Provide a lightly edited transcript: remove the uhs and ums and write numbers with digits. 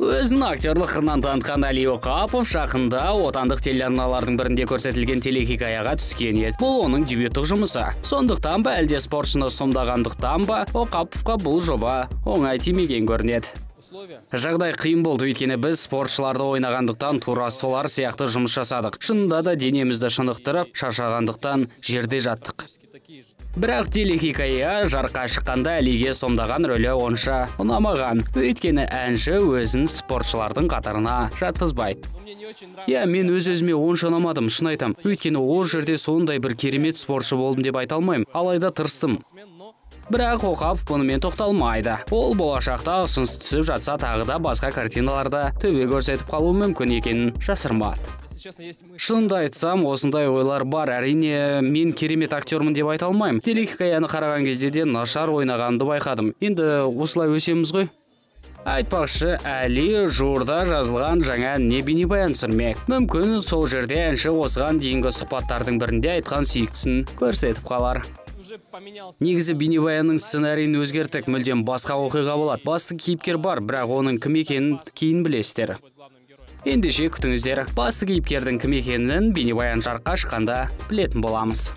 Өзін актерлық қырынан танытқан Әли Оқапов жақында отандық телеарналардың бірінде көрсетілген телехикаяға түскен еді. Бұл оның дебюттік жұмысы. Сондықтан ба, әлде спортшыны сомдағандықтан ба, Оқаповқа бұл жоба оңай тимеген көрінеді. Жағдай қиын болды, өйткені біз спортшыларды ойнағандықтан тура солар сияқты жұмыс жасадық. Шынында да денемізді шынықтырып, шаршағандықтан жерде жаттық. Бірақ телехикая жарыққа шыққанда Әлиге сомдаған рөлі онша ұнамаған. Өйткені әнші өзін спортшылардың қатарына жатқызбайды. Иә, мен өз-өзіме онша ұнамадым, шын айтам. Өйткені ол жерде сондай бір керемет спортшы болдым деп айта алмаймын. Алайда тырыстым. Бірақ Оқапов бұнымен тоқталмайды. Ол болашақта ұсыныс түсіп жатса, тағы да басқа картиналарда төбе көрсетіп қалуы мүмкін екенін жасырмады. Шынымды айтсам, осындай ойлар бар. Әрине, мен керемет актермін деп айта алмаймын. Телехикаяны қараған кезде де нашар ойнағанымды байқадым. Енді осылай өсеміз ғой. Айтпақшы, Әли жуырда жазылған жаңа әніне бейнебаян түсірмек. Мүмкін, сол жерде әнші осыған дейінгі сұхбаттардың бірінде айтқан сүйіктісін көрсетіп қалар. Негізі бейнебаянның сценарийін өзгерттік, мүлдем басқа оқиға болады. Басты кейіпкер бар, бірақ оның кім екенін кейін білесіздер. Ендеше күтіңіздер. Басты кейіпкердің кім екенін бейнебаян жарыққа шыққанда білетін боламыз.